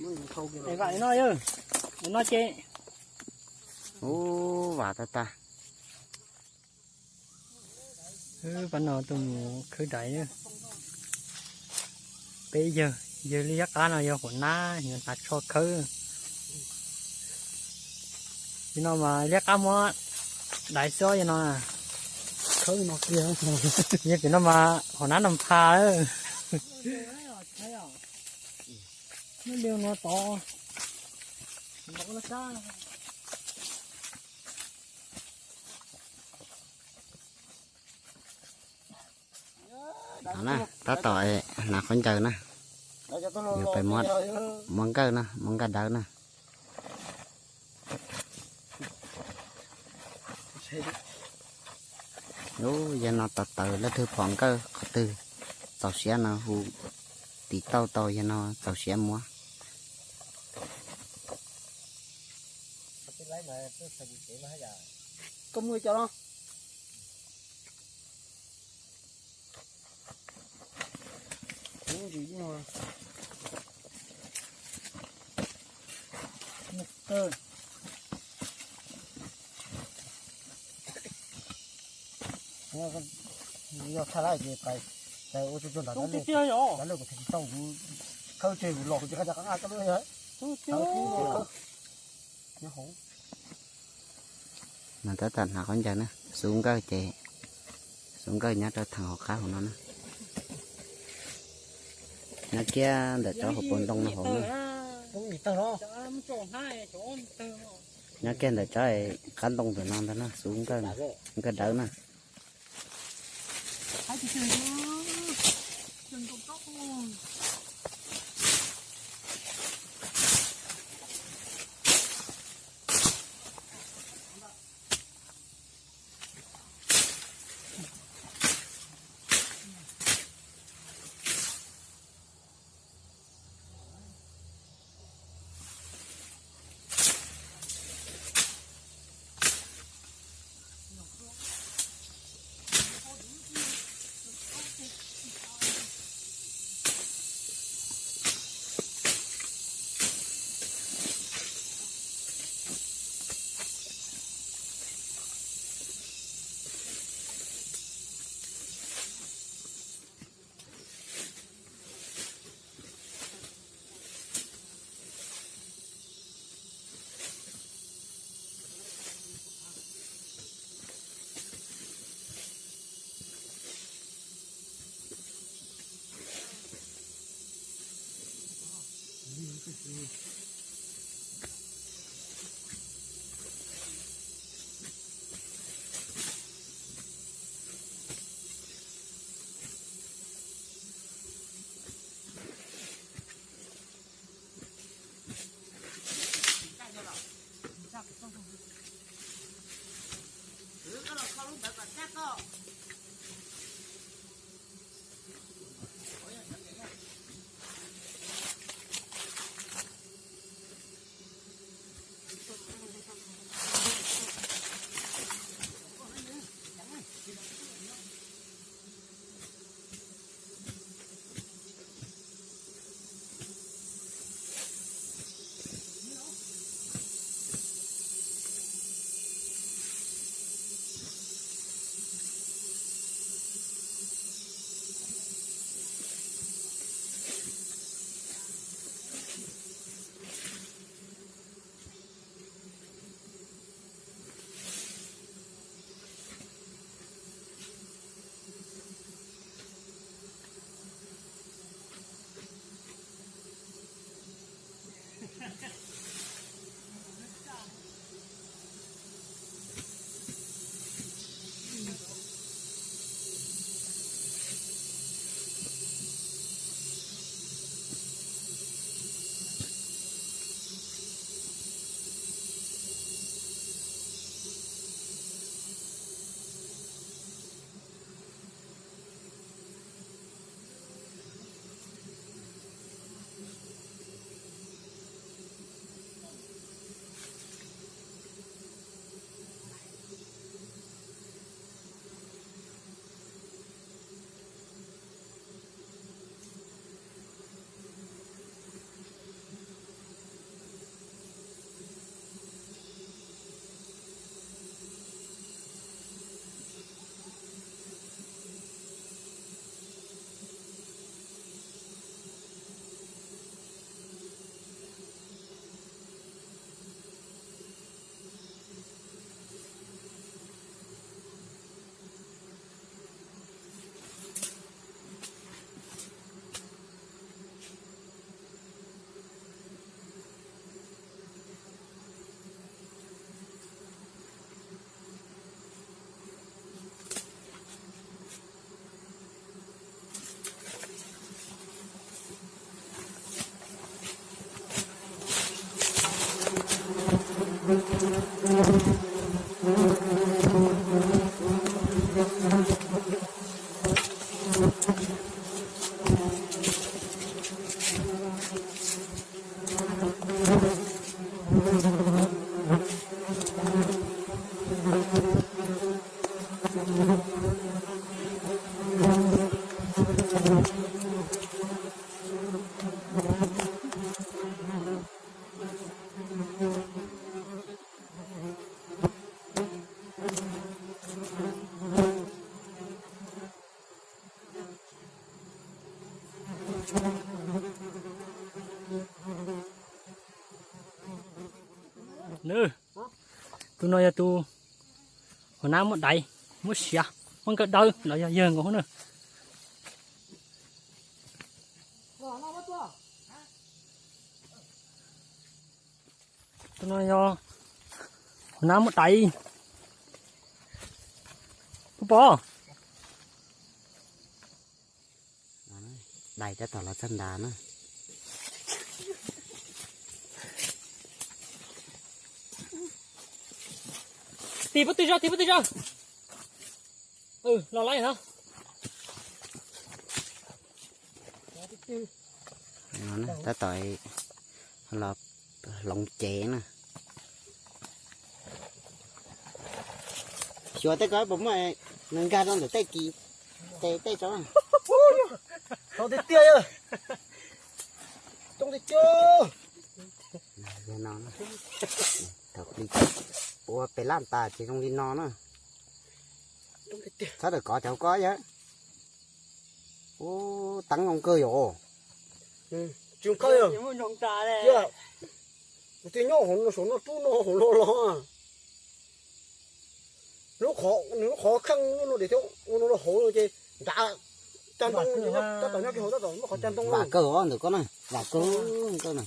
Vam no yog, no ces, ub, vam tag tag. Pab no tuaj mus khawb daiv. Peb yawg, yawg liab qab no yog huam nab, yog hnav tsho khawb. Li no mas liab qab muab daiv xwb yog no. Yog pem no mas huam nab no pha lawm. Li no tod. Tab tom hnav khaub ncaws na, yuav pais muab nkawj na, muab nkawj dawb na. Ub, yog no tau tawv, leej twg pom nkawj qhov twg txaus siab no hu tiv tauj tau, yog no txaus siab muab. Koj muaj cov no. Yog thaj lab ces pais, pais ua tsuag tsuag ntawd, lawv kuv tsis tau, kuv khawb tseg kuv los kuv tsis qab tau. Mas tab tom hnav khaub ncaws na, xub nkawj ces, xub nkawj nyob rau theem hauv qab hauv no na. Nyob kiag ntawm tsob hauv paus ntoo no hauv na. Nyob kiag ntawm tsob qab ntoo ntawm no ntag na, xub nkawj, nkawj dawb na. Nws, tus no yog tus hua nab muab daiv, muab siav, muab nkawd dawb los yog yawg nkaus na. Tus no yog hua nab muab daiv. Puas pom? Dais tab tom los txog nrad na. Tig pob tw zog, tig pob tw zog. Los laib no. Tab tom los hloov cev na. Xyuas tej ko puas muaj, nws nkag rau ntawm tej kis, tej tej tso. Tau tiag tiag, coob tiag tiag. Ua pem laj tas ces zoo li no na. Txhob tawm kov cov hauv ko yawg. Ub, teeb zoo kawg yom. Tsis zoo kawg yom. Kuv twb nyob hauv no, saum no rub no hauv no los. Lub qhov, nws lub qhov kheej lub no tias thiab ua no rau hauv no ces nrad cag ntoo, tab tom nyob kiag hauv tab tom muaj qhov cag ntoo. Vam kawg os ntawm koj na, vam kawg koj na.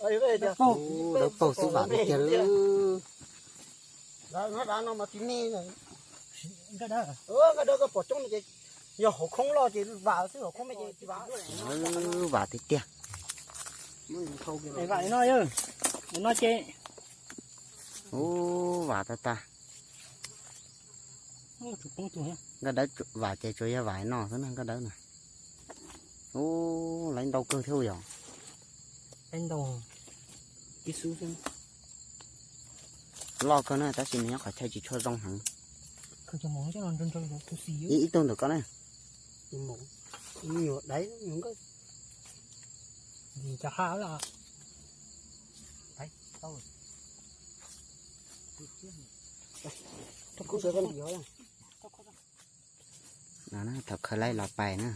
Dawb paug xwb vam tiag tiag li. Nkaj dawb koj pom coob no ces yog hauv khoob loj ces vam xwb, hauv khoob me ces tsis vam. Vam tiag tiag. Vam no, no ces. Ub, vam tag tag. Nkaj dawb vam ces tsuas yog vam no xwb na, nkaj dawb na. Ub, laiv ntau kawg thiab yom. Loj kawg na tab sis nws nyob qhov chaw tsis tshua zoo heev. Ib tug ntawm koj na. Thaum khaws laib los pais na.